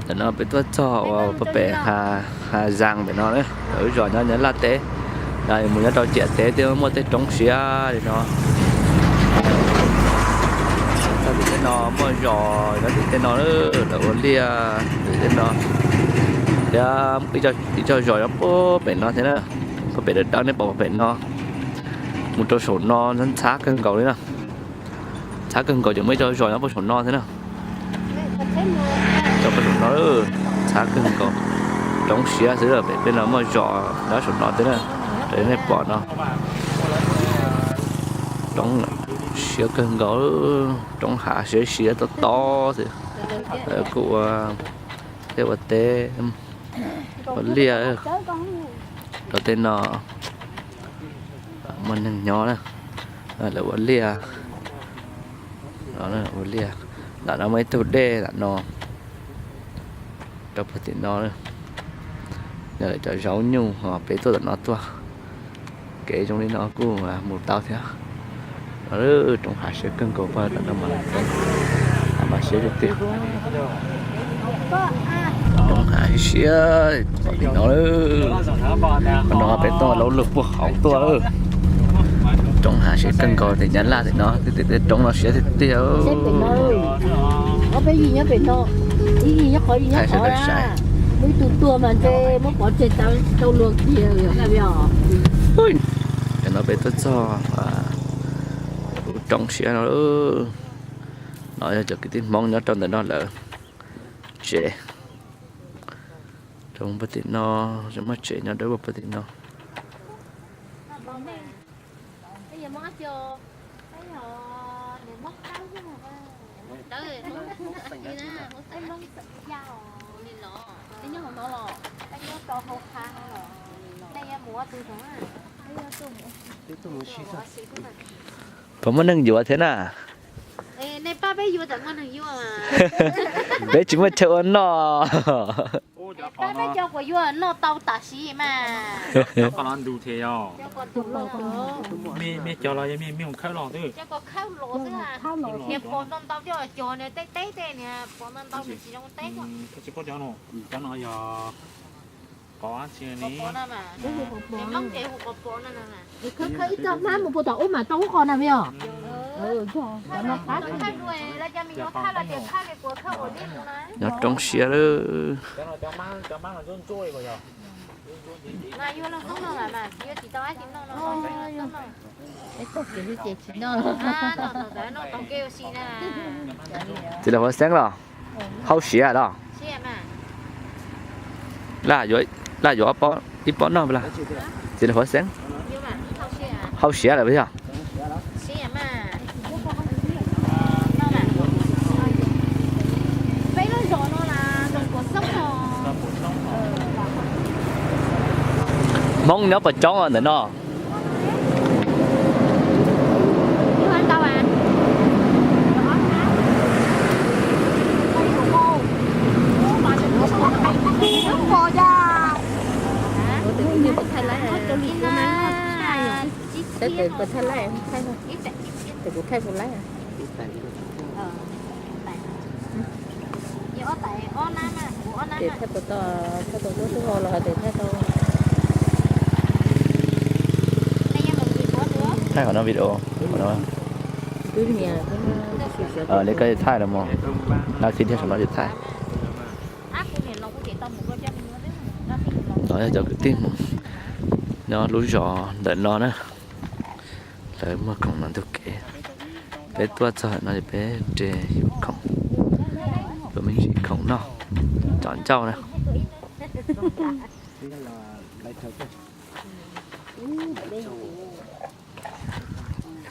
Ntawm no peb tuaj txog uas puag pem Hà Giang pem no na, lawv zos nyob Nyab Laj teb, mus nyob rau ciam teb thiaj muaj tej roob siab li no. Txog tim tej no muaj zos nyob tim tej no, lawv ua liaj tim tej no, thiab ib co zos nyob puag pem no thiab na. Puag pem dawm dawm nej pom puag pem no, mus rau saum no ntxhab kawg nkaus li na. Ntxhab kawg nkaus ces muaj ib co zos nyob puag saum no thiab na. Cov puag saum no, ntxhab kawg nkaus, roob siab xwb, pem tej no muaj zos nyob saum no thiab na, raws li nej pom no. Roob siab kawg nkaus, roob hav siab siab tob tob xwb. Lawv kuj ua liaj, ua liaj rau tej no, muaj neeg nyob na, lawv ua liaj, ua liaj. Nram no muaj ib tug dej nram no, rau puag tim no, yog lawv cov zaub nyuj ho peb tuaj tom no tuaj. Kev zoo li no kuj mus tau thiab. Roob hav siab kawg nkaus, pog tom no mas, mas siab tiag tiag. Roob hav siab tim no. Qhov no peb tuaj laub lug puag hauv tuaj. Roob hav siab kawg nkaus tim Nyab Laj tim no, tej roob no siab tiag tiag. Thaij sawv daws saib. Cov no peb tuaj txog lub roob siab no. No yog cov kwv tij Hmoob nyob rau ntawm no lawv tsev. Rau puag tim no, muaj tsev nyob dawb paug puag tim no. Puas muaj neeg yuav thiab na? Peb tsis muaj chaw ua noj. Peb cov kuv yuav noj tau tam sim mas. Cov kuv khawb los xwb, niag pom ntau ntau coj cog niag teb teb tej niag pom ntau ntau nws tsis zoo teb. Cov no yog qos tsi li. Niag Hmoob ces hu qos pom no na. Khawb ib txoj hmab mus puag tom ub mas tau ub qos na me os. Nyob roob siab lawm. Txiv Laus Huab Xeeb los? Hauj siav los? Laj yuav ib pob noj la? Txiv Laus Huab Xeeb, hauj siav lawm puas yog? Hmoob nyob puas coob ntawm no? Tes thaij puas tau, thaij tau lub tub ho los ho tes thaij tau. Thaij qhov no video, qhov no. Twb nias, twb nias. Li koj thaij los mas, no tib thiaj saum no tsis thaij. No yog cov kwv tij Hmoob nyob lub zos ntawm no na. Lawv muag khoom no ntug kev. Peb tuaj txog no ces peb de yuav khoom, yuav me ntsis khoom noj, tsom ncauj na.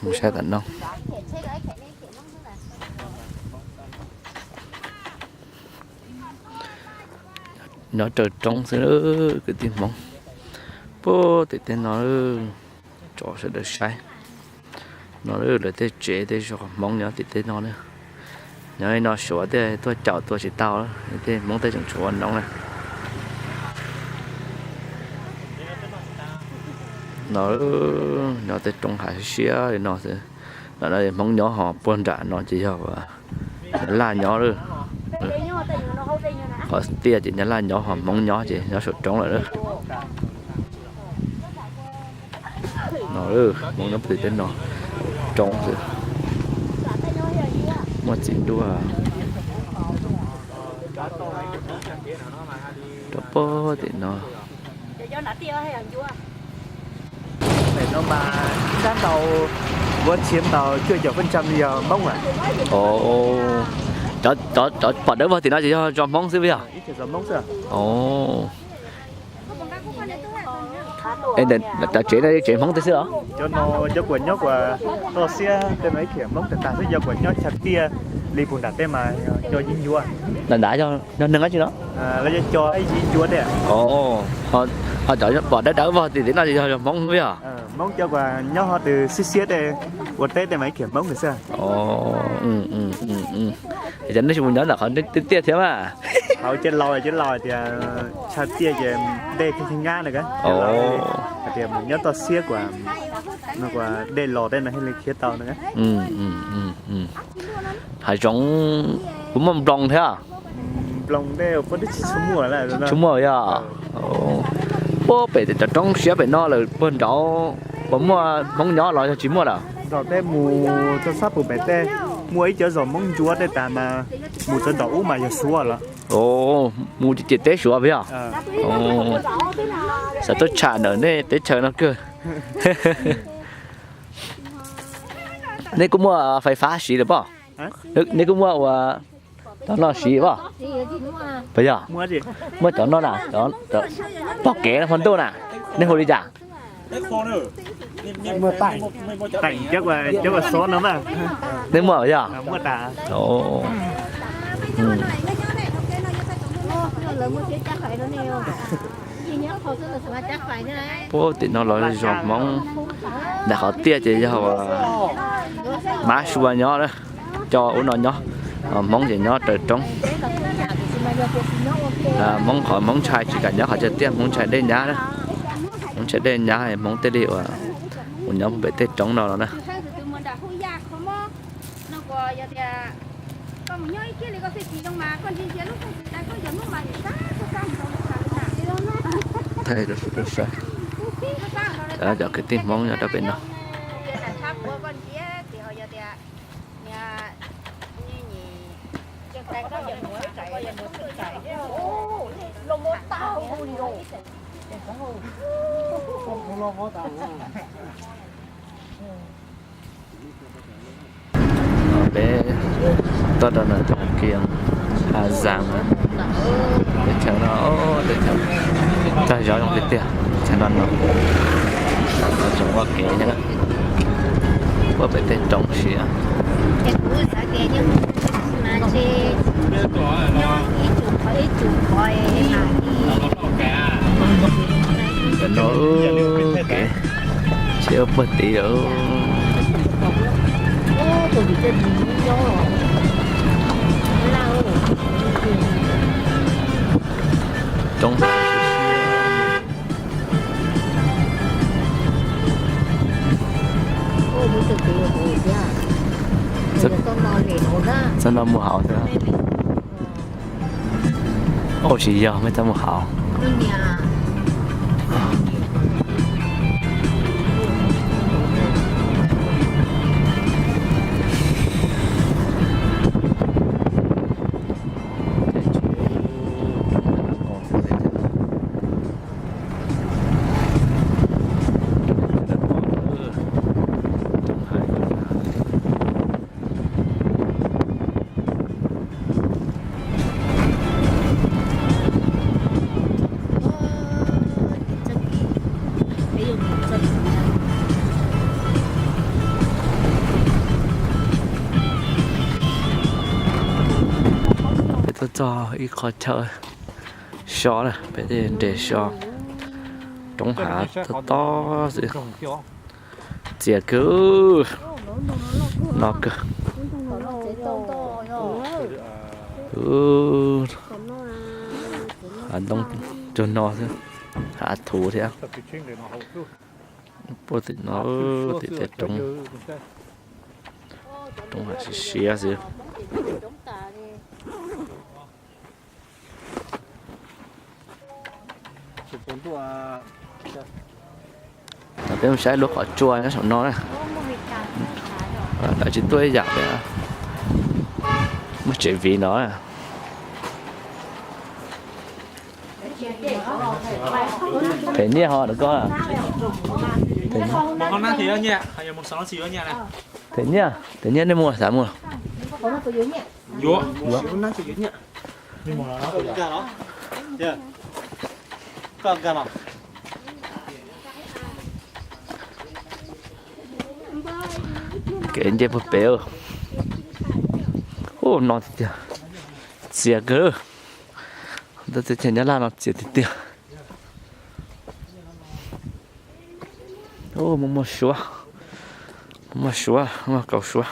Mus saib tam no. Nyob raws roob xwb kwv tij Hmoob. Puag tim tej no, tso sawv daws saib. No lawv tej tsev tej zos Hmoob nyob tim tej no na. Nyob li no suav tej tuaj caum tua tsis tau, tej Hmoob tej tseem tshuav ua noov na. No nyob tej roob hav siab li no xwb. Ntawm no Hmoob nyob, ho puag nram no ces yog Nyab Laj nyob lawm. Qhov tiaj ces Nyab Laj nyob, ho Hmoob nyob ces nyob saum roob lawm. No, Hmoob nyob pem tej no, roob xwb, muaj txiv nruas rau pem tim no. Pem no mas ib sab ntau, muaj txhiab ntau cuaj caum pheej tshaj li yog Hmoob a. Cov pom dawb vog tim no ces yog zos Hmoob xwb puas yog? Ib txhia zos Hmoob xwb. Cov tsev no tsev Hmoob tej xwb los? Cov no cov kuam nyob kuam toj siab tej no ib txhia Hmoob tag tag xwb, cov kuam nyob chaw tiaj li puag nram tej mas cov yim ncuav. Nram nrad yog neeg dab tsi no? Lawv yog cov yim ncuav tej. Ho cov pom dawb dawb vog tim tim no ces yog zos Hmoob xwb yog? Hmoob cov kuam nyob ho tus siab siab tej ua teb tej mas ib txhia Hmoob xwb. Cov nej tsis mus nyob ntawm qhov tiaj tiaj thiab mas. Hauv ces laus ces laus tias chaw tiaj ces dej thiaj nyab na. Hais tias mus nyob toj siab kuam, kuam dej los tej no thiaj li khiav tau na. Hav zoov puas muaj nploos thiab? Nploos tej puas tsis tshua muaj. Tsis muaj yog? Puag pem cov roob siab pem no lawm puag nraud puas muaj Hmoob nyob los yog tsis muaj lawm? Nram tej mus rau sab puag pem tej muaj ib cov zos Hmoob ntsuav tej tas mas mus txog nram ub mas yog Suav lawm. Mus ces teb Suav puas yog? Xav tuaj tsham ntawm nej teb chaws no kawg. Nej kuj muaj fais fab siv lawm pob? Nej kuj muaj ua cov no siv pob? Puas yog? Muaj cov no na, pog kev no hmo ntuj na, nej hu li cas? Teem cov uas xob no mas. Nej muaj puas yog? Puag tim no los zos Hmoob, ntawm qhov tiaj ces yog mab sua nyob, cov ub no nyob, Hmoob ces nyob raws roob. Hmoob qhov Hmoob ntshai tsis kam nyob qhov chaw tiaj, Hmoob ntshai dej nyab. Hmoob ntshai dej nyab, Hmoob thiaj li ua mus nyob pem tej roob no los na. Cov kwv tij Hmoob nyob rau pem no. Peb tuaj rau ntawm Hav Kiag, Hav Zaas, teb chaws no, teb chaws tag zov zoo tiag tiag, teb chaws no no, tseem ua kev thiab, puag pem tej roob siab. No, kev tsheb puag tid lawm. Roob. Txhob no mus hauv thiab. Ua tsis yog, mej txhob mus hauv. Peb tuaj txog ib qho chaw so na, peb nres so, roob hav tob tob xwb. Txias kawg, no kawg. Hav ntoo cuag no xwb, hav thuv thiab. Puag tim no, tim tej roob, roob hav siab siab xwb. Peb mus saib lub qhov tsua nyob saum no na. Lawv tsis tuaj ib yam li, muaj tsev viv no. Phem nyiaj ho rau koj. Phem nyiaj, phem nyiaj nej muag xav muag. Kev nce puag pem. Ub, no tiag tiag, txias kawg. Tus teb chaws Nyab Laj no txias tiag tiag. Ub, muaj muaj suab, muaj muaj suab, muaj kauv suab,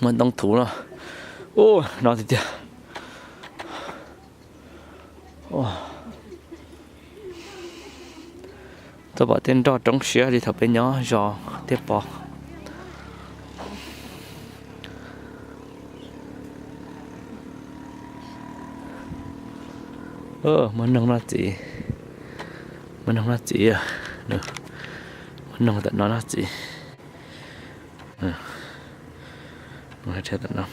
muaj ntoo thuv no. Ub, no tiag tiag. Tuaj pom tej nroj roob siab li thaum peb nyob zos Tiaj Pov. Muaj noog noj txiv, muaj noog noj txiv, muaj noog tam no noj txiv. Noog ya ya tam no,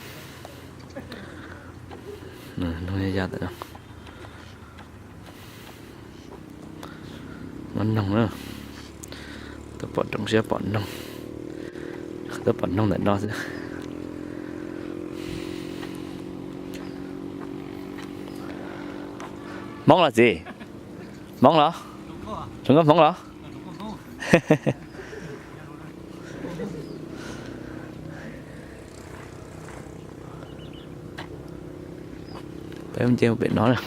muaj noog na. Tuaj pom roob siab pom noog, tuaj pom noog ntawm no xwb. Hmoob los txiv? Hmoob los? Zoo nkauj Hmoob los? Peb nce pem no na.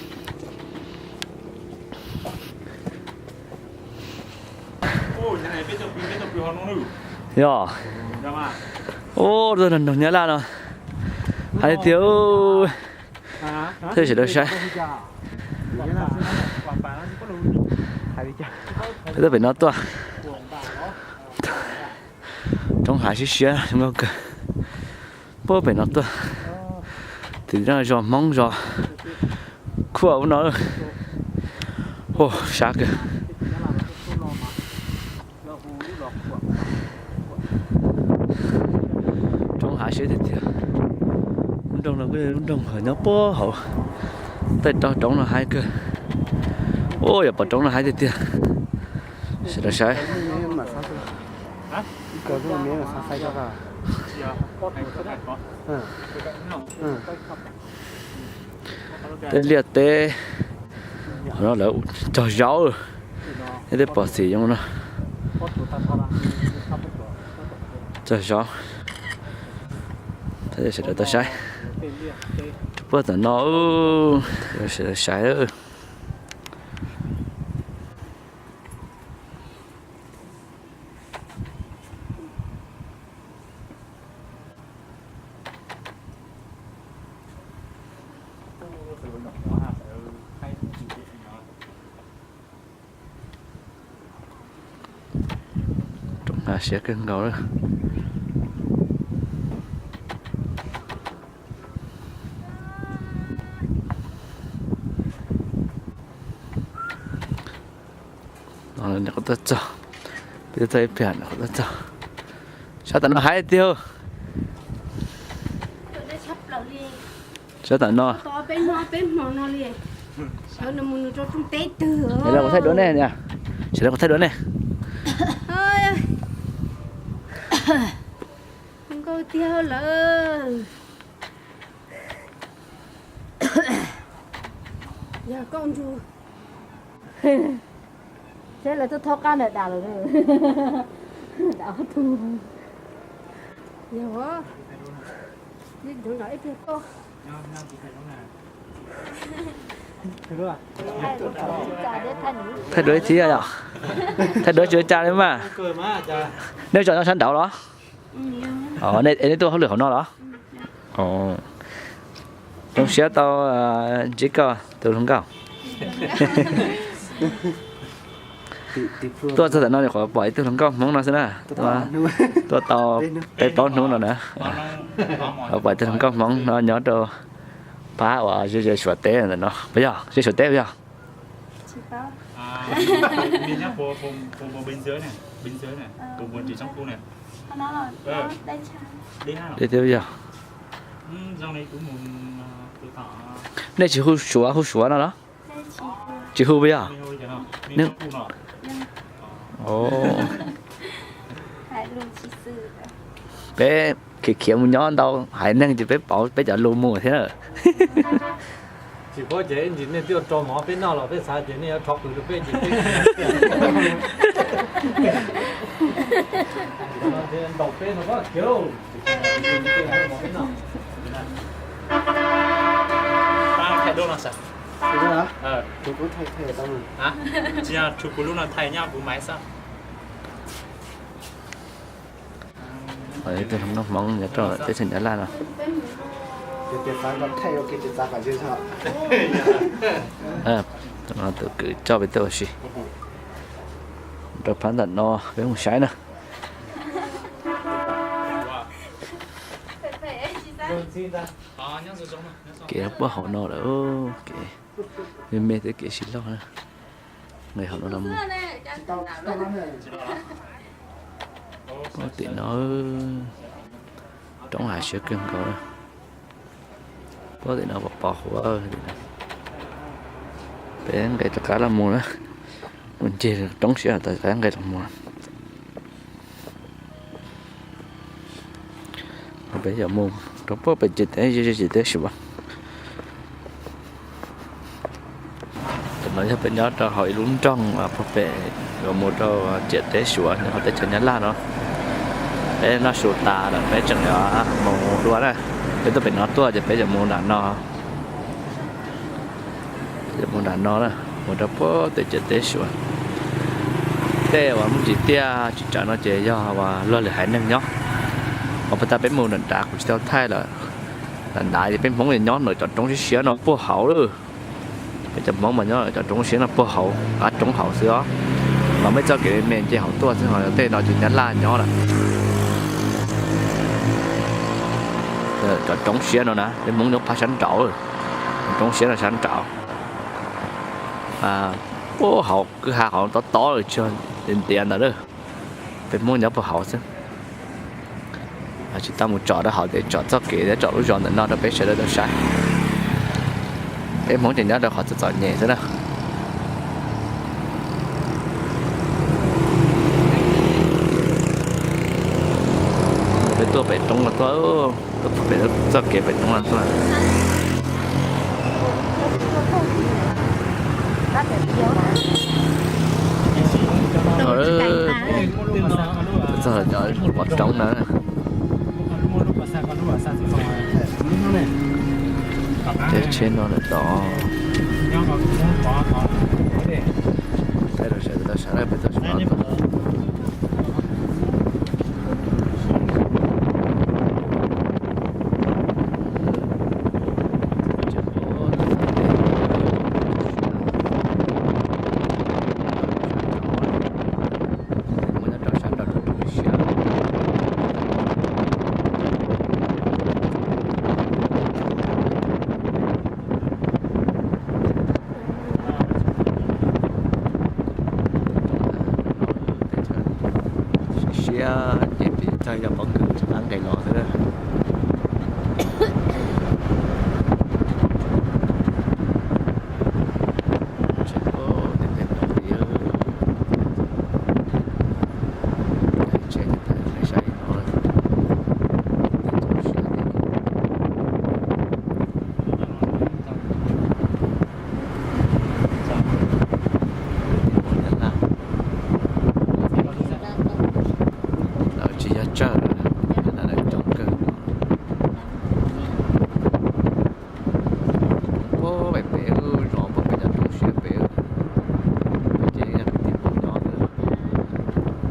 Yog. Ub, tus noog Nyab Laj no hais tias, thiab sawv daws saib. Peb tuaj pem no tuaj, roob hav siab siab zoo nkauj kawg. Puag pem no tuaj, tim no zos Hmoob zos Khuaj ub no. Hu, sab kawg. Roob hav siab tiag tiag. Lub nroog no kuj yog lub nroog nyob puag hauv tej roob no haib kawg. Ub, yog pom roob no haib tiag tiag. Sawv daws saib. Tej liaj teb, qhov no lawv cog zaub, nej tej pom xim zoo no. Cog zaub, sawv daws tau saib. Puag tom no, sawv daws saib. Roob hav siab kawg nkaus lawm. Nyuam qhuav tuaj txog, peb tuaj txog ib pliag nyuam qhuav tuaj txog. Sab tom no haib tiag. Sab tom no. Sawv daws kuv thaij duab nej, sawv daws kuv thaij duab nej. Nkauj tiag lawm. Yog koj ntsuag. Seb lawv tuaj thob qab ntawm das lawm. Das ob tug. Yog, ib pliag koj. Thaij duab ib thib yom. Thaij duab tsis ua cas li mas. Nej zos nyob sab nraud los? Nej tuaj hauj lwm hauv no los? Zoo siab tau ntsib koj tus hluas nkauj. Tuaj txog ntawm no nyuam qhuav pom ib tug hluas nkauj Hmoob no xwb na. Tuaj tau peb plaub hnub no na. Pom ib tug hluas nkauj Hmoob no nyob rau Pab uas ze ze Suav teb ntawm no puas yog? Ze Suav teb puas yog? Deb thiab puas yog? Nej tsis hu Suav, hu Suav no los? Tsis hu puas yog? Peb khiav khiav mus nyob ntau haiv neeg ces peb pauv peb cov lus mus thiab. Tsis paub ces ib ntsis nej twb yuav rau mov peb noj los peb xav tias nej yuav rov qws rau peb ces peb ntaus peb no khiav. Tus hluas nkauj Hmoob nyob rau teb chaws Nyab Laj no. Tus kwv coj peb tuaj ua si rau phab ntawm no, peb mus saib na. Kev puag hauv no lawm, kev me me thiab kev sib loj na. Nqis hauv no los mus. Puag tim no roob hav siab kawg nkaus. Puag tim no pos pos huv. Peb nqis rov qab los mus na. Mus ncig roob siab tas rov qab nqis los mus. Peb yuav mus rau puag pem ciam teb, ciam teb Suav. Tam no yog peb nyob rau hauv ib lub nroog puag pem yuav mus rau ciam teb Suav nyob hauv teb chaws Nyab Laj no. Peb noj su tas lawm peb tseem yuav mus dua na. Peb tuaj pem no tuaj ces peb yuav mus nram no. Yuav mus nram no na, mus rau puag tim ciam teb Suav. Tej uas muaj ntsis tiaj tsis tsawv no ces yog uas luag lwm haiv neeg nyob. Uas puag ta peb mus nram nrad kuv tsis tau thaij lawm. Nram nrad ces peb Hmoob nyob ntawm cov roob siab siab no puag hauv lawm. Peb cov Hmoob mas nyob cov roob siab no puag hauv qab roob hauv xwb os. Mas muaj txoj kev me me nce hauv tuaj xwb, ho tej no ces Nyab Laj nyob lawm. Cov roob siab no na, peb Hmoob nyob phab sab nraud. Roob siab no sab nraud. Puag hauv kwj ha hauv tob tob lawm tsis ntiav ntawd lawm. Peb Hmoob nyob puag hauv xwb. Tsis tau mus tsom rau hauv, ces tsom txoj kev thiab tsom lub zos ntawm no rau peb sawv daws tau saib. Peb Hmoob ces nyob rau qhov txom txom nyem xwb na. Peb tuaj pem roob no tuaj, tuaj pem txoj kev pem roob no tuaj. Txog cov pov roob na. Tej tsheb no lawm tod. Thaij rau sawv daws tau saib na, peb tuaj txog no. Siab ces tsis txawj yog pob kws tsis qab nqes los xwb. Lawv tsis yog tsawg, lawv coob kawg. Puag pem pem zos puag pem cov roob siab pem, ces yog kwv tij Hmoob nyob xwb.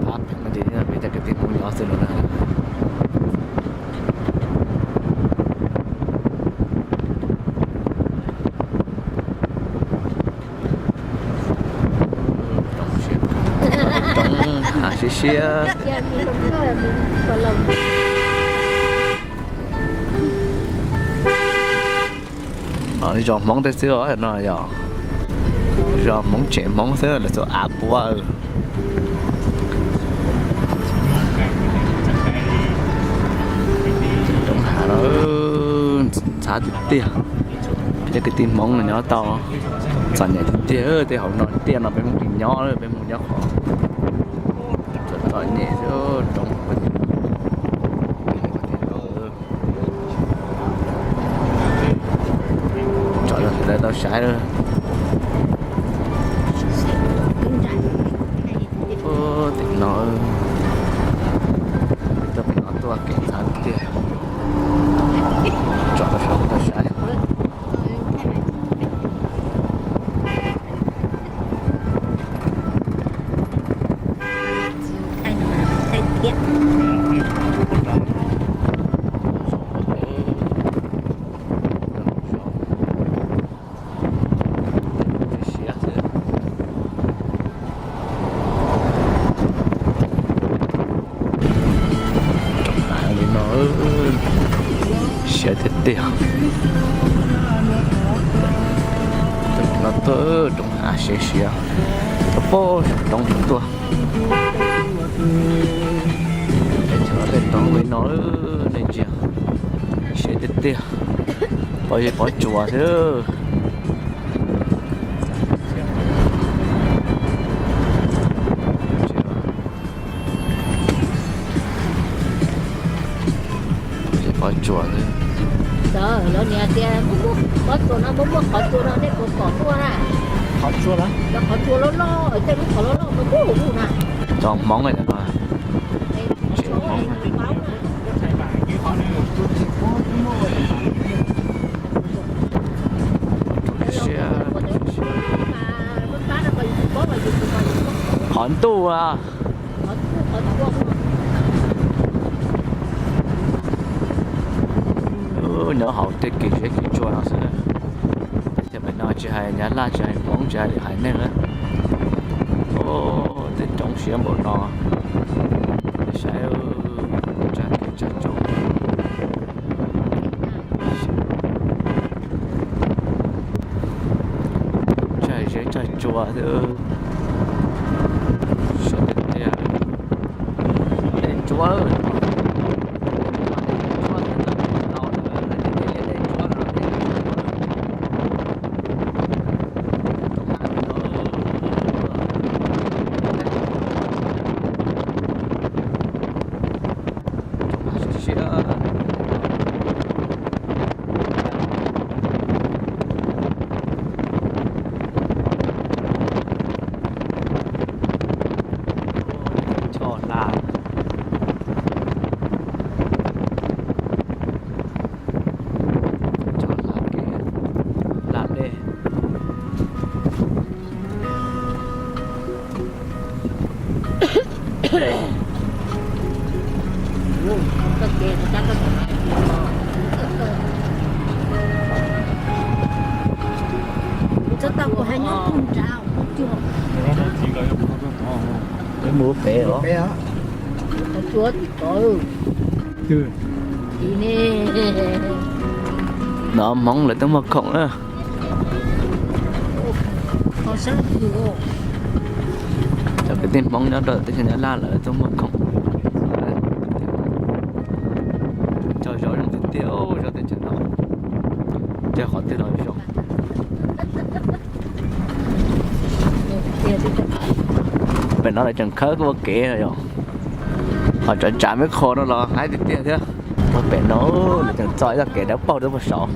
Pab pem no ces yog peb cov kwv tij Hmoob nyob xwb no na. Roob siab, hav siab siab. Zos Hmoob tej xwb os no yog zos Hmoob tsev Hmoob xwb lawv txawj av puab. Roob hav no ntxhab tiag tiag. Peb cov kwv tij Hmoob no nyob tau txom nyem tiag tiag. Tej hauv no tiaj no peb Hmoob tsis nyob, peb Hmoob nyob qhov txom txom nyem xwb. Roob tso rau sawv daws tau saib. Tim no, tim no tuaj kev ntxhab tiag. Tso rau sawv daws tau saib. Li no siab tiag tiag. No tuaj roob hav siab siab, tuaj pem roob tuaj. Tej roob li no nej ntsia, siab tiag tiag. Pov zej pov tsuas xwb. Pov tsuas xwb. Lawv niaj tias muaj muaj pov tsuas no, muaj muaj qhov tsua no nej puas pom tuaj na? Qhov tsua loj loj, tej lub qhov loj loj no muaj muaj na. Cov Hmoob no. Qhov ntuj a. Nyob hauv tej kev zeb kev tsua no xwb. Pem no tsis hais Nyab Laj tsis hais Hmoob tsis hais lwm haiv neeg na. Tej roob siab npaum no, saib tsag kev tsag tsoom. Tsag zeb tsag tsua xwb. Siab tiag tiag. Dej ntsuab. Choj laj, choj laj kev, laj dej. Mus pem os. No Hmoob lawv tuaj muag khoom na. Cov kwv tij Hmoob nyob rau teb chaws Nyab Laj lawv tuaj muag khoom. Cog zov zoo tiag tiag, zov teb chaws no, cog qhov twg los zoo. Pem no lawv tseem khawb ua kev no yom. Ho tsav tsav me qho no los haib tiag tiag thiab. Pem no lawv tseem txo ib txoj kev dawb paug rau puag saud.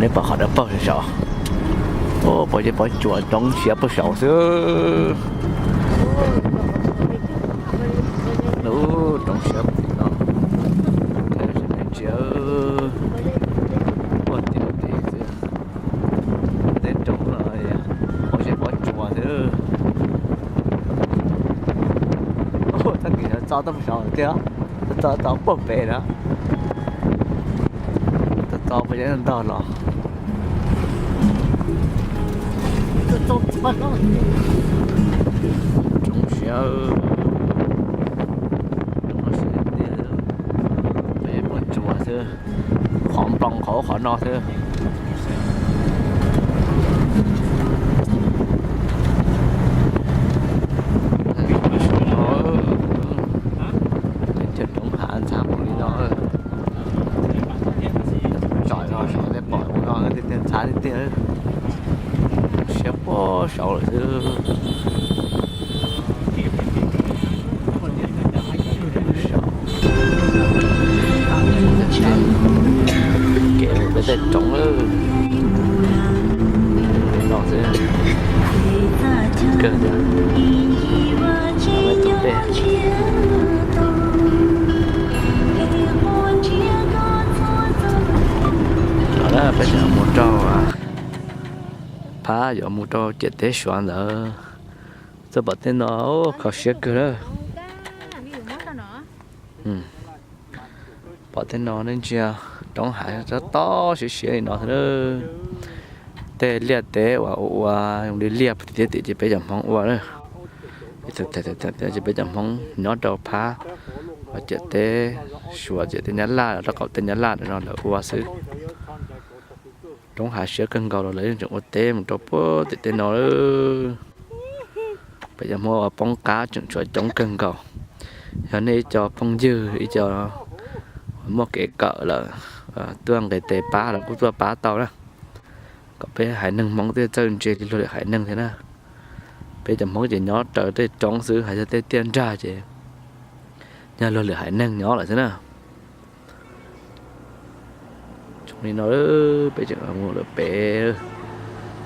Nej pom qhov dawb paug saud. Pov zej pov tsuas roob siab puag saud xwb. Lub roob siab puag tim no. Ntsia puag tim no tid xwb. Tej roob no pov zej pov tsuas xwb. Txoj kev txo tuaj puag saud tiag, txo txo puag pem na. Txo txo puag zej ntog los. Roob siab, roob siab tiag, pov zej pov tsuas xwb. Qhov nploos qhov ub qhov no xwb. Av tiag tiag, siab puag saud lawm xwb. Kev mus peb tej roob lawm no xwb, kawg thiab. Tus dej no na, peb tseem mus rau phab yuav mus rau ciam teb Suav ntawd. Txawj pom tej no, kho siab kawg lawm. Pom tej no nej ntsia, roob hav tob tob siab siab li no xwb na. Tej liaj teb uas ua ua zoo li liaj puag tim tiaj tim ces peb cov Hmoob ua na. Ces peb cov Hmoob nyob rau phab ciam teb Suav, ciam teb Nyab Laj, rau qaum teb Nyab Laj no lawv ua xwb. Roob hav siab kawg nkaus los lawv yeej tseem ua teb mus rau puag tim tej no. Peb cov Hmoob ua poob qab tseem tshuav coob kawg nkaus. Yog nej ib co phooj ywg, ib co muaj kev kawm lawm, tuaj nqes tes pab los kuj tuaj pab tau na. Kom peb haiv neeg Hmoob thiaj txawj ntse li luag lwm haiv neeg thiab na. Peb cov Hmoob ces nyob raws tej roob xwb, hais yog tej tiaj nrag ces yog luag lwm haiv neeg nyob lawm xwb na. Zoo li no, peb tseem mus lawm pem,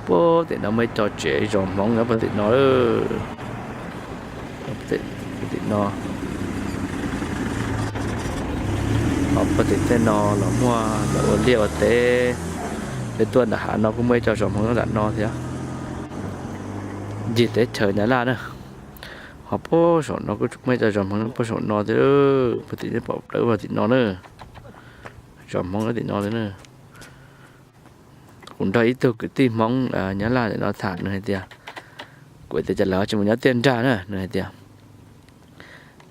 puag tim no muaj ib co tsev zos Hmoob nyob puag tim no. Tim no, ho puag tim tej no los muaj lawv ua liaj ua teb. Peb tuaj nram hav no kuj muaj ib co zos Hmoob nyob nram no thiab. Ncig teb chaws Nyab Laj na. Ho puag saum no kuj muaj ib co zos Hmoob puag saum no thiab, puag tim nej pom dawb vog tim no na. Zos Hmoob nyob tim no thiab na. Kuv nrog ib tug kwv tij Hmoob Nyab Laj ntawm no tham, nws hais tias, kuv tias cas lawv tsis mus nyob tiaj nrag na, nws hais tias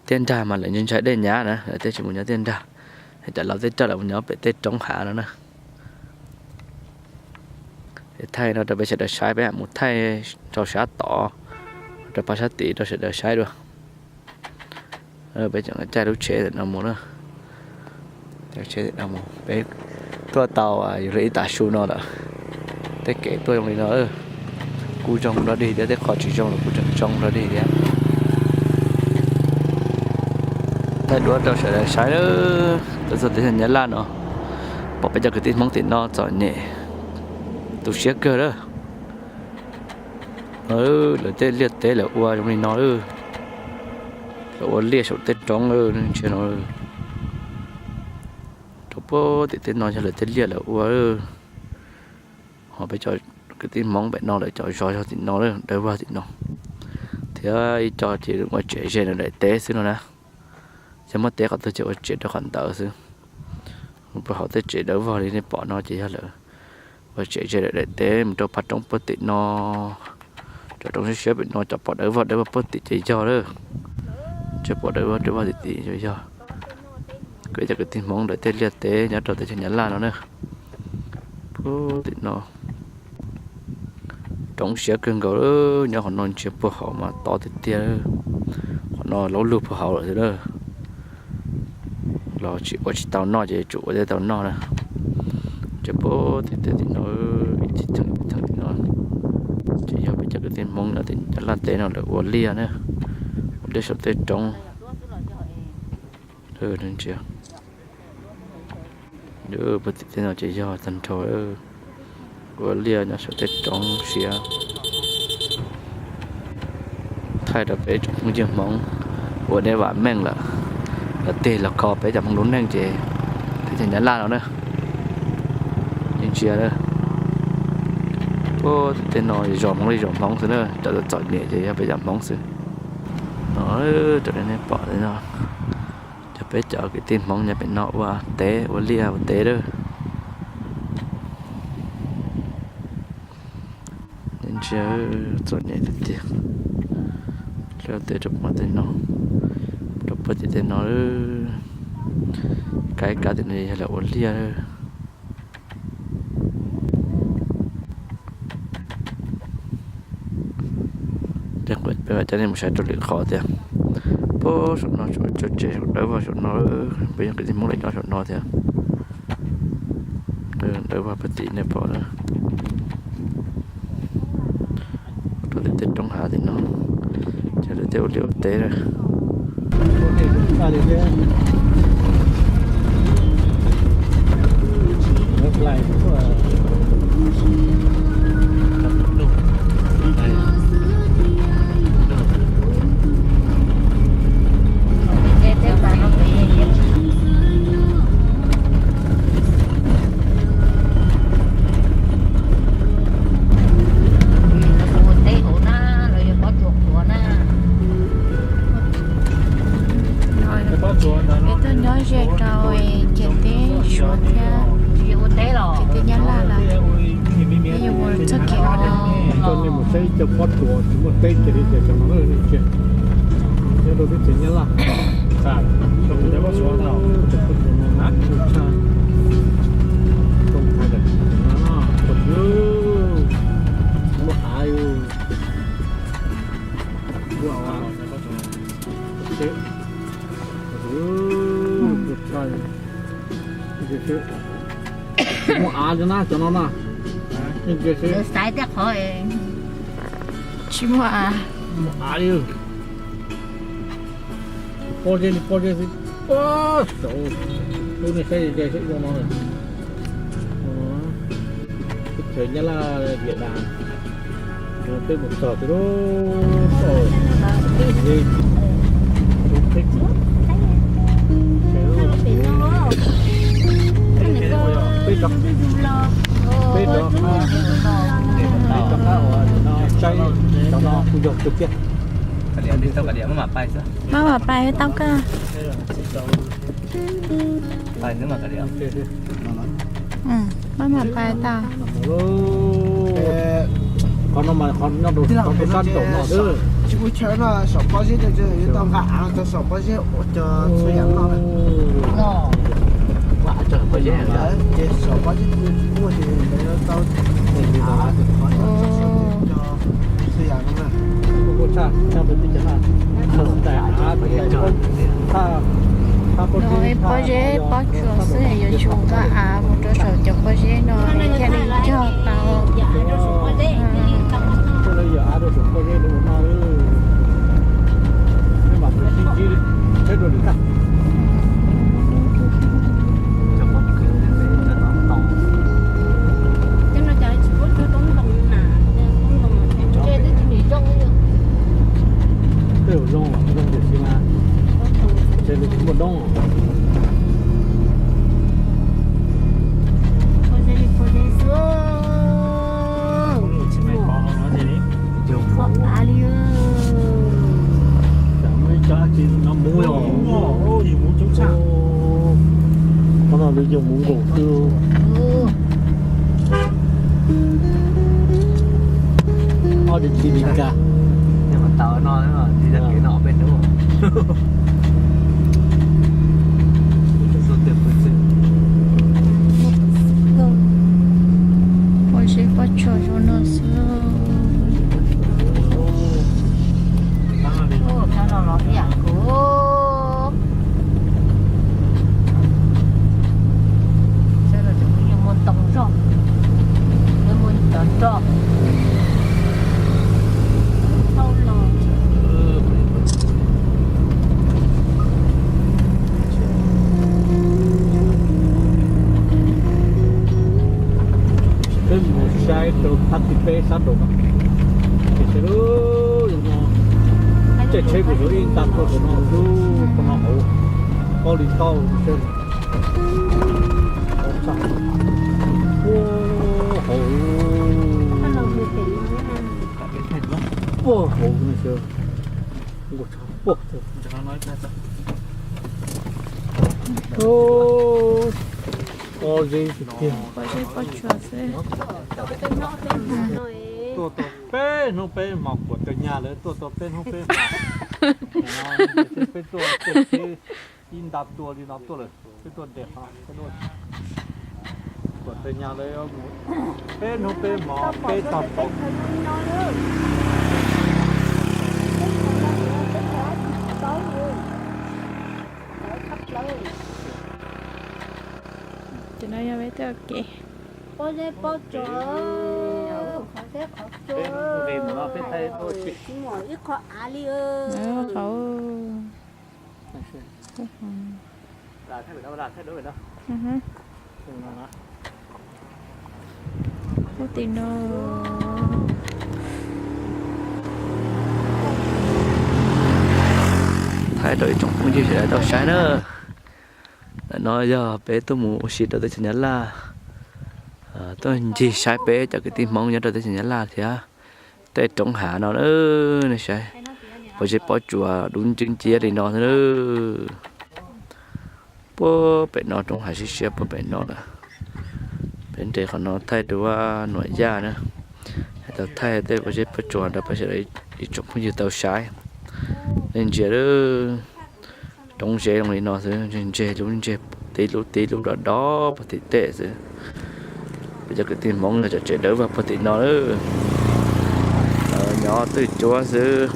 tiaj nrag mas lawv ntshai ntshai dej nyab na, lawv thiaj tsis mus nyob tiaj nrag. Hais tias lawv tej coj lawv mus nyob pem tej roob hav no na. Thaij no rau peb sawv daws saib, peb mus thaij rau sab tod, rau phab sab tid rau sawv daws saib dua. Peb tseem caij lub tsheb ntawm no mus na. Peb tuaj tau yus li ib tav su no lawm. Tej kev tuaj zoo li no, kuj zoo dog dig thiab, tej qhov tsis zoo los kuj tseem zoo dog dig thiab. Thaij duab rau sawv daws saib, tuaj txog teb chaws Nyab Laj no, pom peb cov kwv tij Hmoob tim no txom nyem, tu siab kawg lawm. Lawv tej liaj teb lawv ua zoo li no, lawv ua liaj saum tej roob, nej ntsia no. Rau puag tim tej no yog lawv tej liaj lawv ua. Ho peb cov kwv tij Hmoob pem no lawv cov zos yog tim no, dawb vog tim no, thiab ib co ces ua tsev ze daim teb xwb no na. Yog muaj teb qhov twg ces ua tsev rau qhov ntawd xwb. Puag hauv tej tsev dawb vog li nej pom no ces yog lawv ua tsev ze daim teb mus rau phab roob puag tim no. Cov roob siab siab pem no cov pom dawb vog dawb vog puag tim ces yog lawm. Tseem pom dawb vog dawb vog tim tim yog. Kuv cov kwv tij Hmoob lawv tej liaj teb nyob rau teb chaws Nyab Laj no na. Puag tim no roob siab kawg nkaus, nyob qhov no ntsia puag hauv mas tob tiag tiag. Qhov no laub lug puag hauv lawm xwb na. Los tsis ua tsis tau noj ces tsum ua thiaj tau noj na. Ces puag tim tej tim no, ib txhij theem tim no ces yog peb cov kwv tij Hmoob nyob tim Nyab Laj teb no lawv ua liaj na, ua liaj saum tej roob. Puag tim tej no ces yog tag nrho ua liaj nyob saum tej roob siab. Thaij rau peb tsoom phooj ywg Hmoob uas nej vam meej lawm, lawv tig los kho peb cov Hmoob lub neej ces teb chaws Nyab Laj no na. Yeej ntsia, puag tim tej no zos Hmoob li zos Hmoob xwb na, cov txom nyem ces yog peb cov Hmoob xwb. No, raws li nej pom no, cov peb cov kwv tij Hmoob nyob pem no ua teb ua liaj ua teb lawm. Ntsia, txom nyem tiag tiag. Lawv tej rau puag tim no, rau puag tim tej no, kab kab tim no yog lawv ua liaj lawm. Peb mam coj nej mus saib rau lwm qhov tiag. Puag saum no, saum tsev saum dawb vog saum no, peb yog kwv tij Hmoob lawv nyob saum no thiab. Lawv vaj pem tim nej pom na, rau tim tej roob hav tim no, ces lawv tej ua liaj ua teb na. Ua teb hauv na, los yog pob tsuas qhuav na. Peb tuaj nyob ze rau ciam teb Suav thiab ciam teb Nyab Laj lawm, peb yuav mus txoj kev no. Coj nej mus saib cov pob tsuas tsis muaj teb kiag li tias cov no nej tsis nyob rau teb chaws Nyab Laj. Muaj av, muaj av, muaj av na cov no na. Xaiv tej qhov tsis muaj av. Muaj av li. Pob zeb li pob zeb xwb. Tub, nej saib ze saib zoo no. Teb chaws Nyab Laj Vietnam, peb mus txog twb lub, peb rov, peb rov qab uas no saib cov no kuj yog kawg thiab. Maj mam pais tau kawg. Maj mam pais tau. Qhov no mas qhov nyob rau sab nraum no. Tsis ua chaw no saum pob zeb, yuav tau nqa av rau saum pob zeb ua cov txhua yam no. Ces saum pob zeb tsis muaj ces lawv tau av rau qhov no cov txhua yam no na. Pob zeb pob tsuas xwb yuav tsum nqa av mus rau saum cov pob zeb no thiaj li cog tau. Tej zaum zoo, zoo tiam sis mas ntshe nws tsis muaj doob. Pob zeb xwb, tsis muaj av li. Tam muaj ib co dab tsi no muv yog, qhov no nws yog muv nkaus xwb. Ob tug tib li kag. Tau no, tib tag kev no peb hnub. Pob zeb pob tsuas zoo no xwb. Ua no los ib yam kuv. Saib los tseem muaj ntoo zog, muaj cov roj, tau los. Peb mus saib rau phab tim peb sab nraum no. Ces saib lub, no, caij tsheb kuj yuav ib nta tuaj rau no xwb, qhov no hauv, hauv li tau saib. Hauv, hauv no saib. Pob zeb tiag tiag. Pob zeb pob tsuas xwb. Tuaj tau peb hnub peb hmo, kuam tawg nyag lawm, tuaj tau peb hnub peb hmo. Peb tuaj caij tsheb ib nta tuaj li no tuaj lawm, peb tuaj nres qhov no, kuam tawg nyag lawm, peb hnub peb hmo peb tau pom. Ces no yog peb tuaj kev. Pob zeb pob tsuas, qhov zeb qhov tsuas, tsis muaj ib qho av li. Tim no thaij rau ib tsoom phooj ywg sawv daws tau saib na. Ntawm no yog peb tuaj mus ua si rau teb chaws Nyab Laj, tuaj ncig saib peb cov kwv tij Hmoob nyob rau teb chaws Nyab Laj thiab. Tej roob hav no na, nej saib, pob zeb pob tsuas dub nciab nciab li no xwb na. Puag pem no roob hav siab siab puag pem no lawm. Peb nres qhov no thaij dua Nuam Yaj na, tau thaij tej pob zeb pob tsuas rau peb sawv daws ib tsoom phooj ywg tau saib. Nej ntsia, roob zeb zoo li no xwb, ntseg lub ntseg tib lub tib lub dov dov puag tim tej xwb. Peb cov kwv tij Hmoob yog cov tsev dawb vag puag tim no lawm. Lawv nyob twj cuab xwb,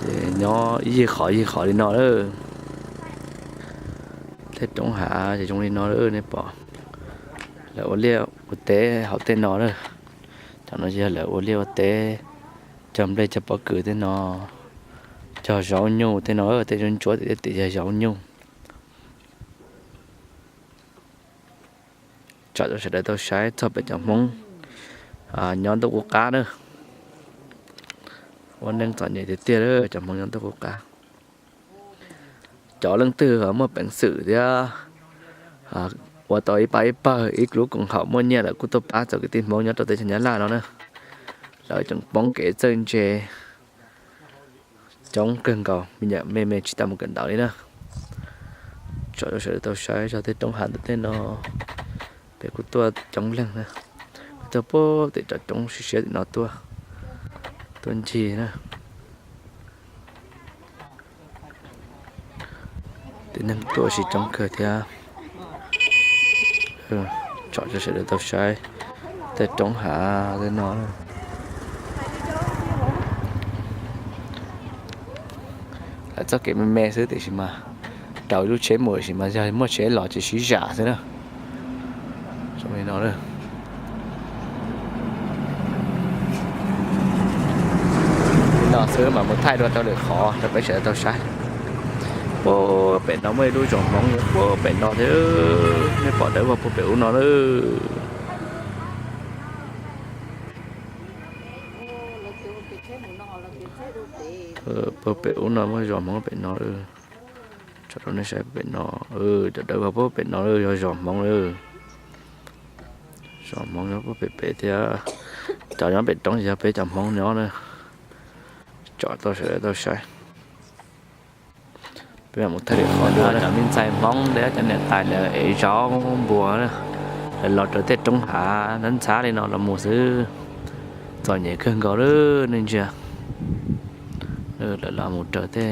ces nyob ib yig qhov ib yig qhov li no lawm. Tej roob hav ces zoo li no lawm, nej pom. Lawv ua liaj ua teb hauv tej no lawm. Cov no yog lawv ua liaj ua teb, cog nplej cog pob kws tej no, cog zaub nyuj tej no, tej ntsuab ntsuab tim tej tim yog zaub nyuj. Tsom rau sawv daws tau saib txog peb cov Hmoob nyob ntuj qub qab na. Ua neej txom nyem tiag tiag cov Hmoob nyob ntuj qub qab. Cov leej twg muaj peev xwm thiab ua tau ib pab ib pawg ib lub koom haum muaj nyiaj lawm kuj tuaj pab txog kwv tij Hmoob nyob rau teb chaws Nyab Laj no na. Lawv tseem poob kev txawj ntse coob kawg nkaus, me nyuam me me tsis tau mus kawm ntawv li na. Tsom rau sawv daws tau saib zog tej roob hav ntawm tej no, peb kuj tuaj coob leej na, kuj tuaj puag tim cov roob siab siab tim no tuaj, tuaj ncig na. Tib neeg tuaj ua si coob kawg thiab. Tsom rau sawv daws tau saib tej roob hav tej no. Lawv txoj kev me me xwb tiam sis mas raws ib lub tsheb mus tiam sis mas yog muaj tsheb los ces sib zam xwb na. Zoo li no, li no xwb mas mus thaij dua rau lwm qhov rau peb sawv daws tau saib. Puag pem no muaj ib lub zos Hmoob puag pem no thiab, nej pom dawb vag puag pem ub no na. Puag pem ub no muaj zos Hmoob pem no. Tso rau nej saib pem no, cov dawb vag puag pem no yog zos Hmoob lawm. Zos Hmoob nyob puag pem pem thiab. Cov nyob pem roob yog peb cov Hmoob nyob na. Tso rau sawv daws tau saib. Peb mam mus thaij lwm qhov no, cov me ntxhais Hmoob thiab cov niam tais lawv ev zaub npua, lawv los rau tej roob hav ntxhab ntxhab li no los mus xwb. Txom nyem kawg nkaus lawm, nej ntsia. Lawv los mus raws tej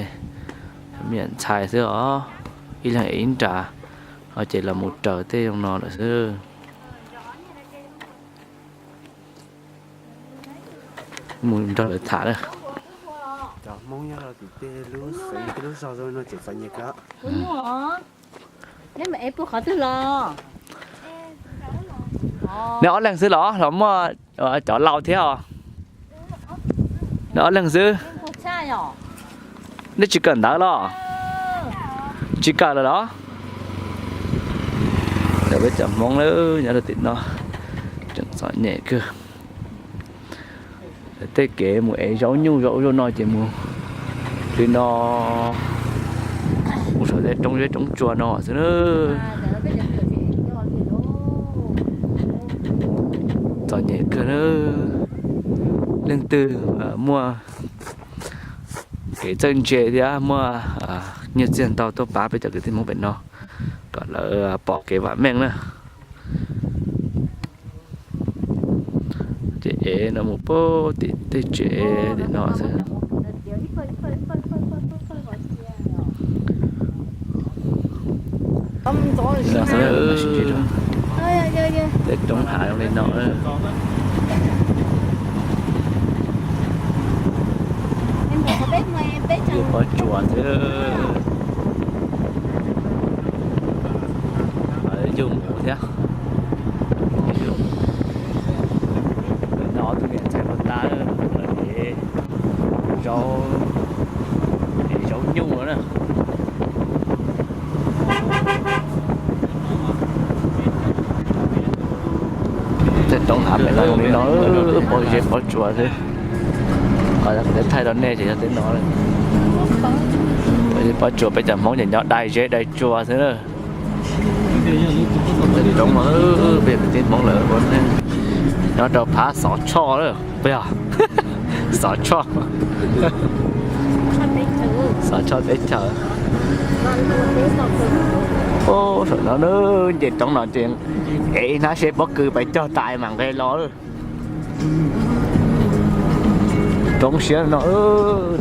me nyuam ntxhais xwb os, ib leeg ev ib nra, ho ces los mus raws tej zoo no lawm xwb. Mus nrog lawv tham na. Cov Hmoob nyob rau tim tej lub xeev tej lub zos zoo no tseem txom nyem kawg. Nej ob leeg xwb los los muaj cov laus thiab os? Nej ob leeg xwb. Nej tsis kawm ntawv los? Tsis kawm lawm los? Lawv peb cov Hmoob lawm nyob rau tim no tseem txom nyem kawg. Tej kev mus ev zaub nyuj zaub ub zaum no ces mus li no, mus saum tej roob zeb roob tsuas no xwb na. Txom nyem kawg na. Leej twg muaj kev txawj ntse thiab muaj nyiaj txiag ntau tuaj pab peb cov kwv tij Hmoob pem no kom lawv pom kev vam meej na. Ces ev no mus puag tim tej tsev tim no xwb. Tej roob hav zoo li no. Pob tsuas xwb. Yug mus thiab, yug Zaub, zaub nyuj no na. Tej roob hav pem no zoo li no, pob zeb pob tsuas xwb. Qhov kuv thaij rau nej ces yog tej no. Pob zeb pob tsuas, peb cov Hmoob ces nyob dai zeb dai tsua xwb na. Tej roob no, peb cov kwv tij Hmoob lawv ua neej nyob rau phab Xov Tshoj lawm, puas yog? Xov Tshoj, Xov Tshoj teb chaws. Ub, saum no na, nce roob no ces ev ib hnab seb pob kws pais cog tas mam nqes los lawm. Roob siab no,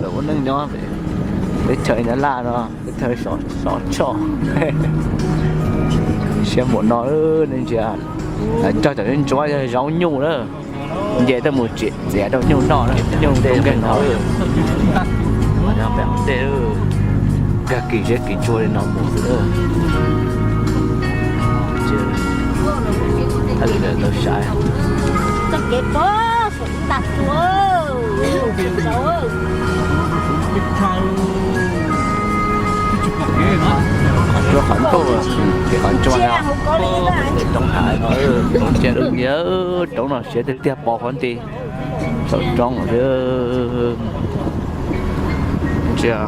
lawv ua neej nyob teb chaws Nyab Laj no, teb chaws Xov Tshoj. Siab npaum no, nej ntsia, cog cov ntsuab yog zaub nyuj na. Nce tuaj mus txiav rau nyuj noj na, nyuj rau nkeeg no. Pem tej nkag kis zeb kis tsua li no mus xwb. Tau saib. Qhov ntuj, qhov ntuj no, roob hav no, roob ntsia, roob no siab tiag tiag, pos huab nti saum roob xwb. Ntsia,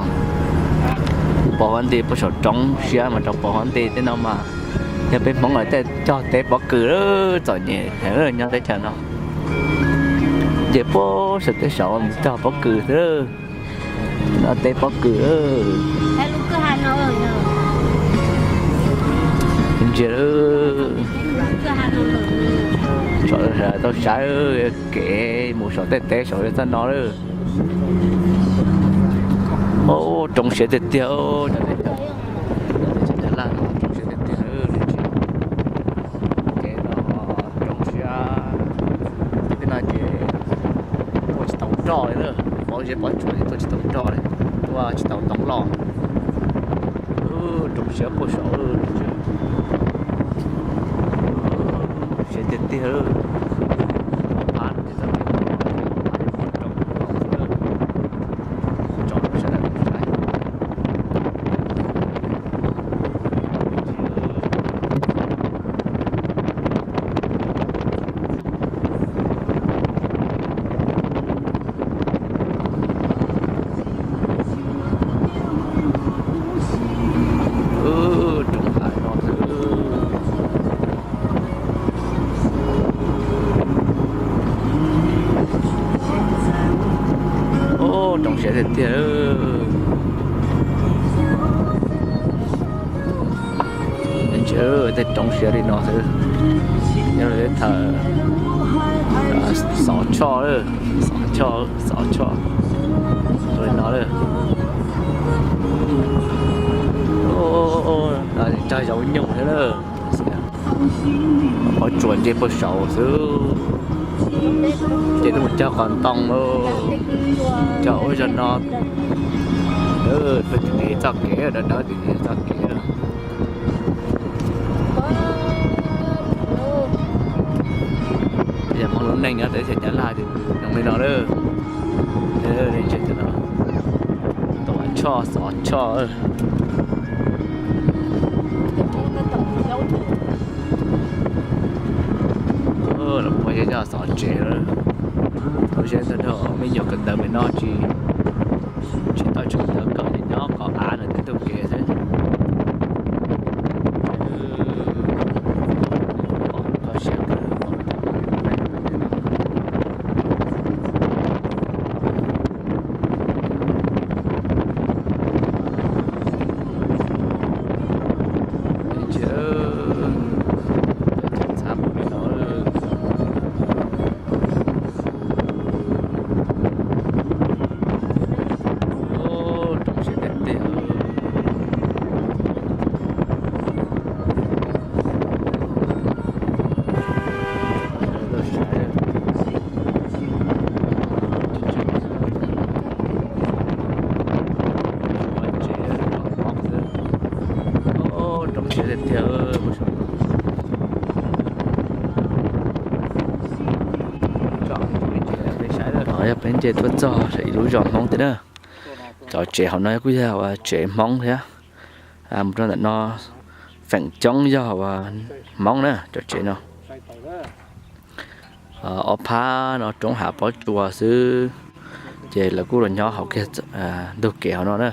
pos huab nti puag saum roob siab mas rau pos huab nti tej no mas. Yog peb Hmoob lawv tej cog teb pob kws txom nyem heev nyob teb chaws no. Nce puag saum tej saud cog pob kws xwb. No teb pob kws. Ntsia, tau saib kev mus saum tej teb saud txoj no lawm. Roob siab tiag tiag, cov teb chaws Nyab Laj no roob siab tiag tiag. Kev no roob siab, tej no ces tuaj tsis tau roj li na, pob zeb pob tsuas ces tuaj tsis tau roj li, tuaj tsis tau ntoo loj. Roob siab puag saud, siab tiag tiag. Roob hav no xwb. Ub, roob siab tiag tiag. Ntshe tej roob siab li no xwb. Nyob li thawm Xov Tshoj, Xov Tshoj, Xov Tshoj. Ua li no lawm. Cog zaub nyuj thiab lawm. Pob tsuas nce puag saud xwb. Ces tuaj mus cog qos ntoo, cog ua zog no. Tuaj tim txoj kev dawb dawb tim txoj kev. Yog Hmoob lub neej nyob teb chaws Nyab Laj ces zoo li no lawm. Tom Tshoj, Xov Tshoj. Los puag zej coj xov tsev lawm. Lub siab ntsws dhau, me nyuam kawm ntawv me no tsis, tsis tau tshum ntawv kawm, nyob qhov av no twb taug kev xwb. Kho siab kawg. Roob siab tiag tiag. Yog peb nce tuaj txog ib lub zos Hmoob thiab na. Cov tsev hauv no kuj yog uas tsev Hmoob thiab. Mus rau ntawm no feem coob yog uas Hmoob na cov tsev no. Ob phab no roob hav pob tsuas xwb, ces lawv kuj los nyob hauv kiag ntug kev hauv no na.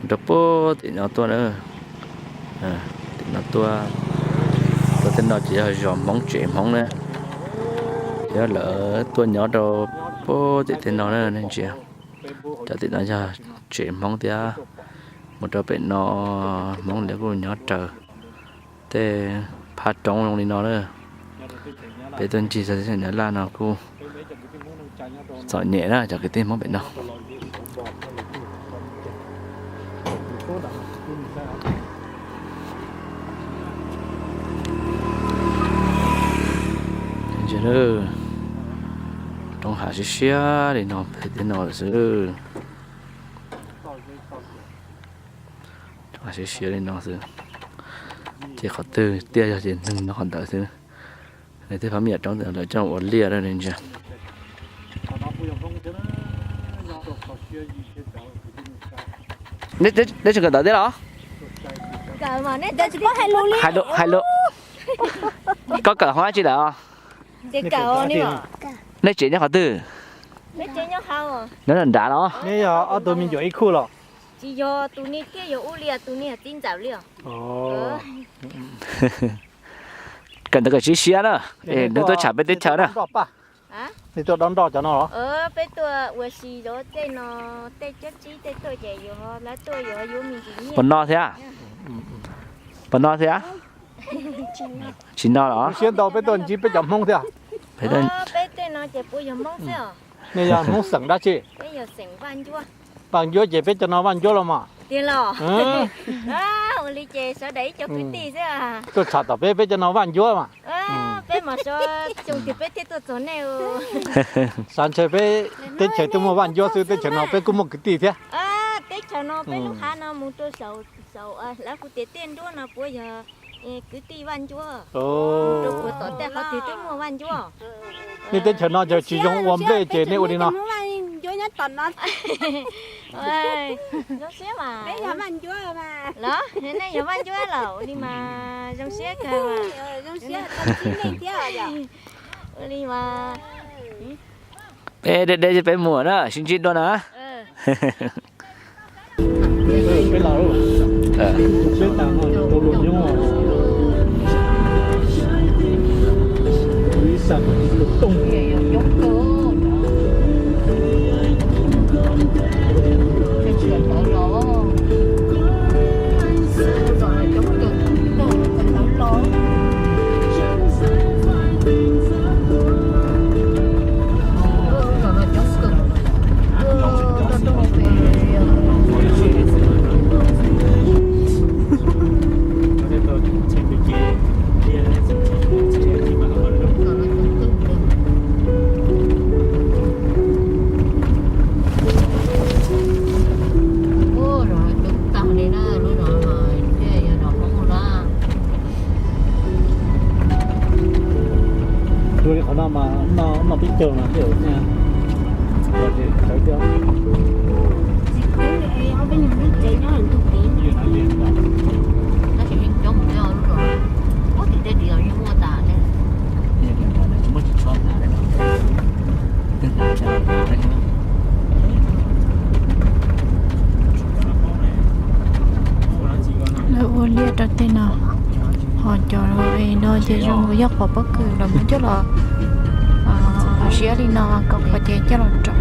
Mus rau puag tim no tuaj na, tim no tuaj, rau tej no ces yog zos Hmoob tsev Hmoob na. Yog lawv tuaj nyob rau puag tim tej no na nej ntsia. Cov tim no yog tsev Hmoob thiab, mus rau pem no Hmoob lawv kuj nyob raws tej phab roob zoo li no na. Peb tuaj ncig txog teb chaws Nyab Laj no kuj txom nyem na cov kwv tij Hmoob pem no. Roob hav siab siab li no pem tej no xwb. Roob hav siab siab li no xwb. Ces qhov twg tiaj yog ces neeg nyob qhov ntawd xwb. Nws tej phab me nyuam roob ntawd lawv coj ua liaj na ntsia. Neb tseem kawm ntawv thiab los? Hais lus, hais lus. Koj kawm hauv dab tsi lawm? Nej tsev nyob qhov twg? Nyob nram los? Neb yog ob tug me nyuam ib khub los? Tsis yog, tus ni thiaj yog ub li, tus ni yog txiv ntxawm li os. Kawm ntawv kawm siab siab na, nws tuaj tsham peb teb chaws na. Nej tuaj dob nroj cov no los? Peb tuaj ua si zov tej no, tej cab tsib tej tuaj ces yuav lawv tuaj yuav yuav me ntsis nyiaj. Puas no thiab? Puas no thiab? Tsis no los? Siab ntau peb tuaj ntsib peb cov Hmoob thiab. Peb tej no ces puas yog Hmoob xwb os. Nej yog Hmoob xeem dab tsi? Peb yog xeem Vaj Ncuab. Vaj Ncuab ces peb cov no Vaj Ncuab los mas. Tiag los? Ua li ces sawv daws ib co kwv tij xwb. Tuaj tsham tom peb, peb cov no Vaj Ncuab mas. Peb mas xyov xyoo twg peb thiaj tuaj txog nej. Xav ntshe peb teb chaws tuaj muaj Vaj Ncuab xwb, teb chaws no peb kuj muaj kwv tij thiab. Teb chaws no peb lub hav no mus rau saum, saum lawv hu tias Tiaj Nruab no puas yog kwv tij Vaj Ncuab? Rau puag tom tej qhov twg twb muaj Vaj Ncuab. Nej teb chaws no yog tsis zoo ua nplej ces nej ua li no. Zoo siab mas. Los nej yog Vaj Ncuab los ua li mas zoo siab kawg. Ua li mas. Peb deb deb peb mus na, sib ntsib dua na. Ua li qhov no mas noj peb caug no thiaj ua thiab. Los ces sawv thiab. Tab sis yeej coob mus nyob lub zos, ub, tim tej tim los yeej muaj tas li. Lawv ua liaj rau tej no, ho cov no ces zoo nkaus yog qhov pob kws los muab coj los ziab li no kom qhov ces coj los rau.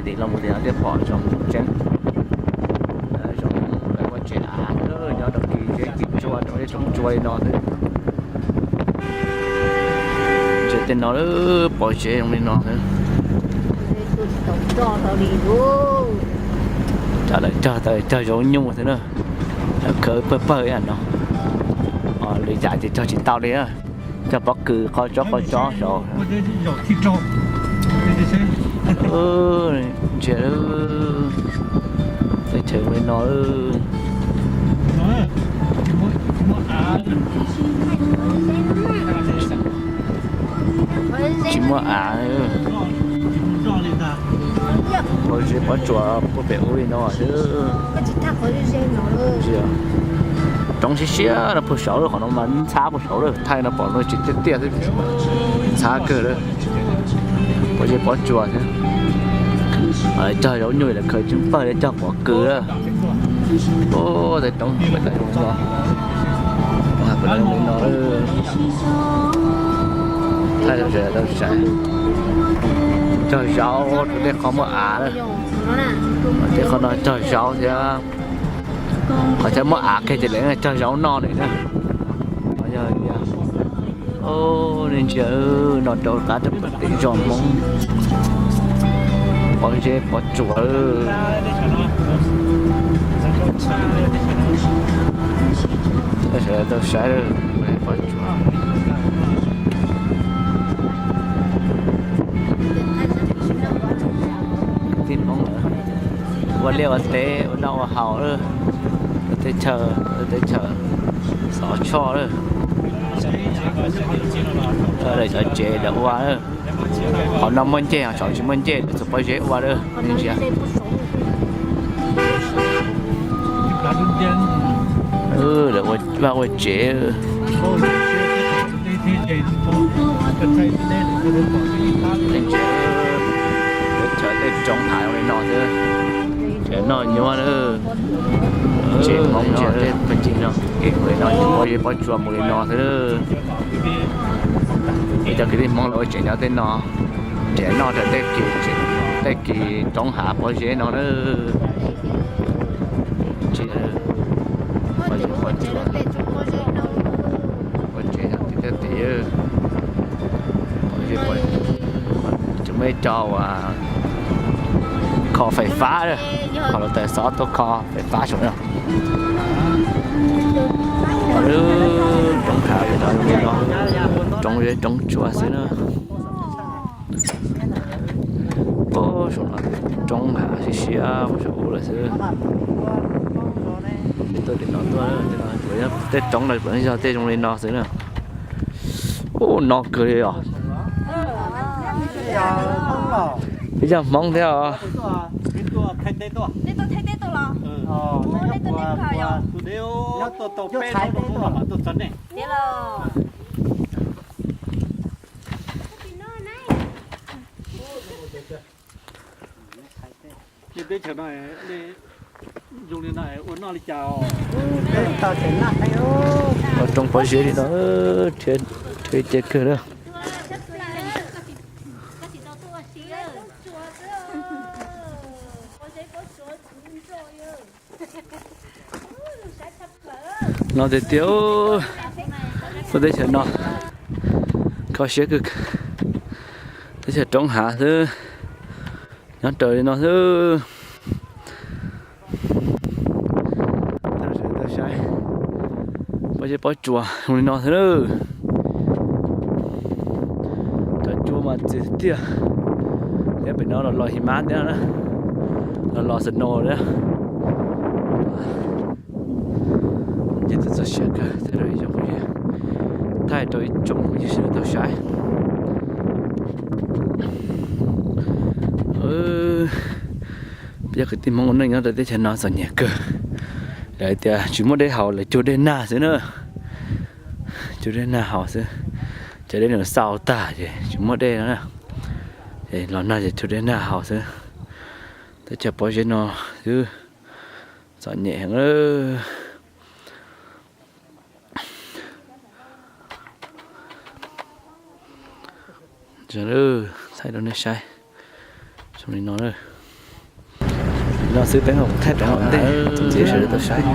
tim los mus tim no thiaj pom zoo tseeb. Zoo ua tsev av nyob rau tim zeb tim tsua rau tej roob tsua li no xwb. Ntsia tej no, pob zeb zoo li no xwb. Cas lawv cog tau cog zaub nyuj xwb na. Lawv khawb pawg pawg ib yam no. Lwm yam ces cog tsis tau li na. Cog pob kws qo tsob qo tsob saud. Ntsia teb chaws li no. Tsis muaj av. Pob zeb pob tsuas puag pem ub li no xwb. Roob siab siab no puag saud lawm, qhov no mas ntxhab puag saud lawm, thaij no pom no tsis tiaj tiaj xwb, ntxhab kawg lawm. Pob zeb pob tsuas thiab. Cog zaub nyuj lawv khaws tsis pawg li, cog pob kws lawm. Tej roob pem no, pem no, thaij rau sawv daws tau saib. Cog zaub rau tej qhov muaj av lawm. Tej qhov no cog zaub thiab. Qhov chaw muaj av kiag ces lawv cog zaub noj li na. Nej ntsia no rau qab rau pem tim zos Hmoob, pob zeb pob tsuas. Sawv daws tau saib, pob zeb pob tsuas. Tib Hmoob ua liaj ua teb ua noj ua haus, ua teb chaws, ua teb chaws, xov tshoj lawm. Lawv cov tsev lawv ua lawm. Qhov no muaj ncej, qhov saud tsis muaj ncej, lawv txhua pob zeb ua lawm, nej ntsia. Lawv ua vaj ua tsev. Teb chaws tej roob hav li no xwb, tsev noj nyuaj lawm. Tsev Hmoob ntsia tej pawg ceg no, kev mus li no, pob zeb pob tsuas mus li no xwb. Ib cov kwv tij Hmoob lawv ua tsev nyob tej no, tsev noj rau tej kis, tej kis roob hav pob zeb no na. Ua tsev tim tej tim, tseem muaj ib co uas kho fais fab, kho los tas xob tuaj kho fais fab saum no. Lub roob hav pem no, roob zeb roob tsua xwb na. Saum no roob hav siab siab saum ub lawm xwb. Tuaj tim no tuaj, tej roob no puav leej yog tej zoo li no xwb na. Ub, no kawg li os. Peb yog Hmoob thiab os. Ua roob pob zeb li no, rhiab ces kawg na. No tiag tiag, tuaj teb chaws no kho siab kawg. Teb chaws roob hav xwb, nyob raws li no xwb. Tau saib pob zeb pob tsuas zoo li no xwb na. Cov cua mas txias tiag, thiab pem no los los his mab thiab na, los los snow thiab. Ces txaus siab kawg, thaij rau ib tsoom phooj ywg sawv daws tau saib. Peb cov kwv tij Hmoob ua neej nyob rau teb chaws no txom nyem kawg. Lawv tias tsis muaj dej haus, lawv cug dej nag xwb na. Cug dej nag haus xwb. Cov dej nws xau tag ces tsis muaj dej no na. Los nag ces cug dej nag haus xwb. Teb chaws pob zeb no xwb, txom nyem heev. Thaij rau nej saib zoo li no na. No xwb peb mam thaij rau ntej, sawv daws tau saib.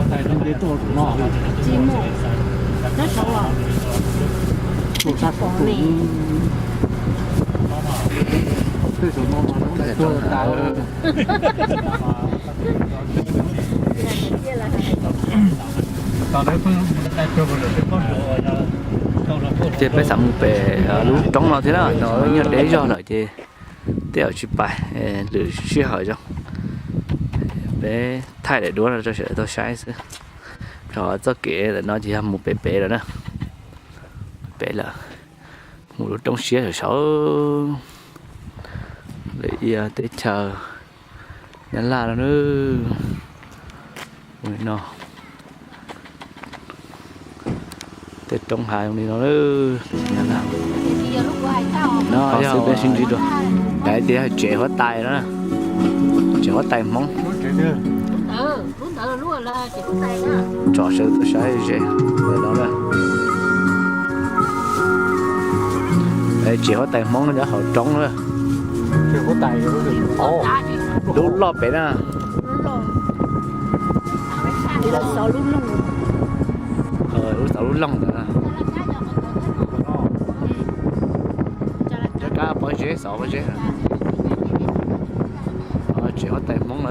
Ces peb xav mus pem lub roob no thiab na, no nyuag deb zog lawm ces tej zaum tsis pais, lwm sij hawm zoo. Peb thaij daim duab no rau sawv daws tau saib xwb. Txoj kev ntawm no ces yog mus pem pem lawm na. Pem lawm, mus lub roob siab saum saud, lawm ia teb chaws Nyab Laj no na. No, tej roob hav zoo li no, no xwb peb sib ntsib dua. Hais tias tsev huab tais no, tsev huab tais Hmoob. Tso sawv daws saib ze no na. Tsev huab tais Hmoob nyob hauv roob na. Lub loj pem na. Lub xauv lub loog ntawd. Rov qab pob zeb xauv pob zeb. Tsev huab tais Hmoob no,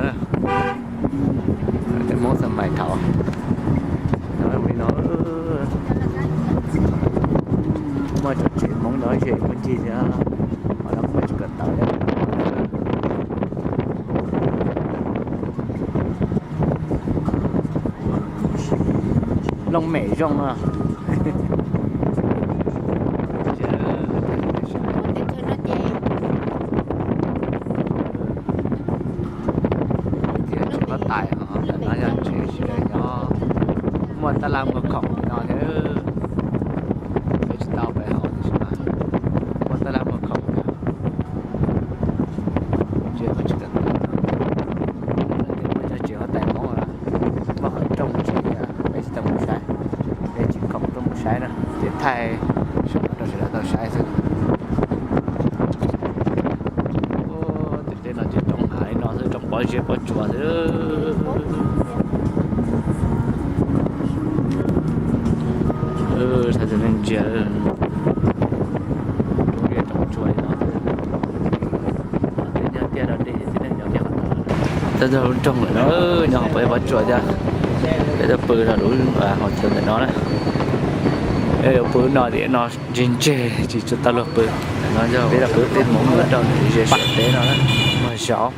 tais Hmoob xab mais thaum no, muaj cov tsev Hmoob no ze muaj ncig thiab, ho no muaj tsis kawm ntawv thiab. Looj mem zoo no. Tsev huab tais, ntawm no yog tsev sawv daws nyob, muaj tab laj muag khoom li no thiab. Peb tsis tau peb hauv tiam sis mas muaj tab laj muag khoom. Tsev huab tais Hmoob, muaj qhov rooj tsev, peb tsis tau mus saib, peb tsis khoom tuaj mus saib na, ces thaij rau sawv daws tau saib xwb. Tej no ces roob hav li no xwb, roob pob zeb pob tsuas xwb. Saib tus neeg ntsia, roob zeb roob tsuas li no xwb. Tej nyuag tiaj dog dig, tej neeg nyob kiag qhov no. Txog lub nroog lawm no, nyob hauv pob zeb pob tsuas thiab. Peb tuaj pw rau lub hauv chaw ntawm no na. Yuav pw no tias no ntseg ntseg tsis tshua tau luag pw. Peb los pw tej Hmoob nyob rau ze siab teb no na. Muag zaub,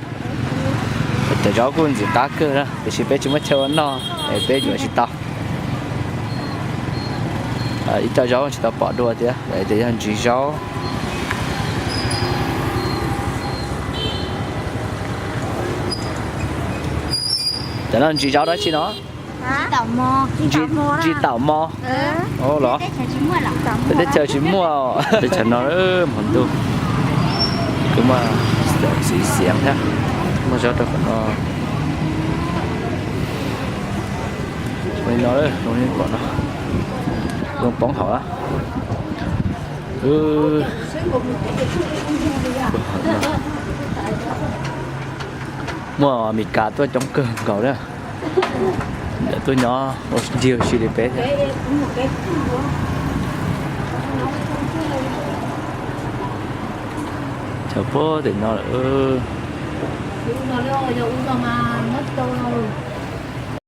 cov zaub kuj ntxim qab kawg na, tiam sis peb tsis muaj chaw ua noj es peb yuav tsis tau. Ib co zaub tsis tau pom dua thiab, tias yog ntsis zaub. Cov no ntsis zaub dab tsi no? Ntsis taum mos. Los? Peb teb chaws tsis muaj. Teb chaws no hmo ntuj kuj muaj xiv xiav thiab, muaj zaub rau qhov no. Li no, zoo li pom no, zoo poob hauv. Muaj Amelikas tuaj coob kawg nkaus na. Lawv tuaj nyob ua ncig ua si li peb thiab. Chaw puag tim no lawm.